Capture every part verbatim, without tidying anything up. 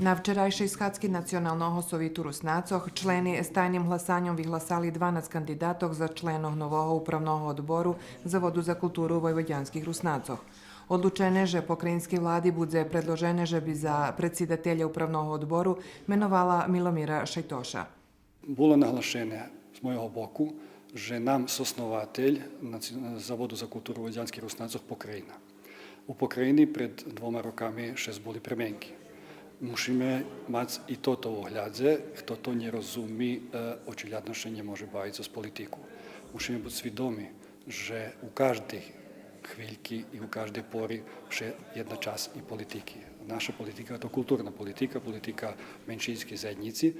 На вчерайшей схадзки Националного совиту Руснацох члени з тайним гласаньом вигласали дванац кандидатох за членох нового Управного одбору Заводу за културу войводянских Руснацох. Одлучене же покраїнскей влади будзе предложене же би за предсидателя Управного одбору меновала Миломира Шайтоша. Було наглашене з мойого боку же нам соснователь Наці-, Заводу за културу войводянских Руснацох покраїна. У покраїни пред двома роками ше збули пременки. Мушиме мац и тото у оглядзе, хто то нє розуми, е, очиглядно ше нє може бавиц з политику. Мушиме буц свидоми же у каждей хвильки и у каждей пори ше єдна часц и политики. Наша политика то културна политика, политика меншинскей заєднїци.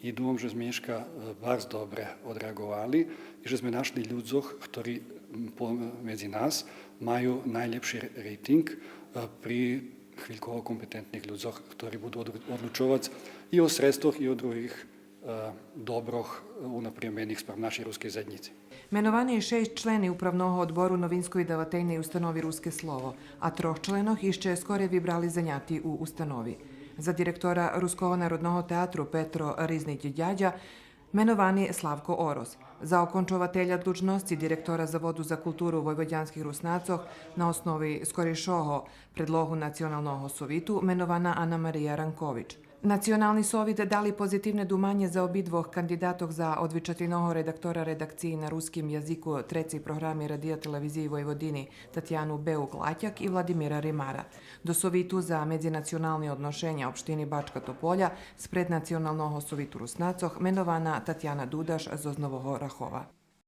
И думам же зме нєшка, е, барз добре одреаґовали и же зме нашли людзох хтори, м, по-, медзи нас маю найлєпши рейтинґ, е, при хвильково компетентних людзох хтори буду од-, одлучовац и о средствох и о других, е, доброх, е, унапрямених спрам нашей рускей заєднїци. Меновани шейсц члени Управного одбору Новинско-видавательней установи Руске слово, а трох членох ище скорей вибрали заняти у установи. За директора Руского народного театру Петро Ризнич Дядя меновани Славко Орос. За окончователя длужносци директора Заводу за културу войводянских Руснацох на основи скорейшого предлогу Националного совиту менована Анна-Мария Ранкович. Национални совит дали позитивне думанє за обидвох кандидатох за одвичательного редактора редакциї на руским язику Трецей програми Радия-телевизиї Войводини Татяну Беук-Латяк и Владимира Римара. До Совиту за медзинационални одношеня општини Бачка Тополя спред Националного совиту Руснацох менована Татяна Дудаш зоз Нового Рахова.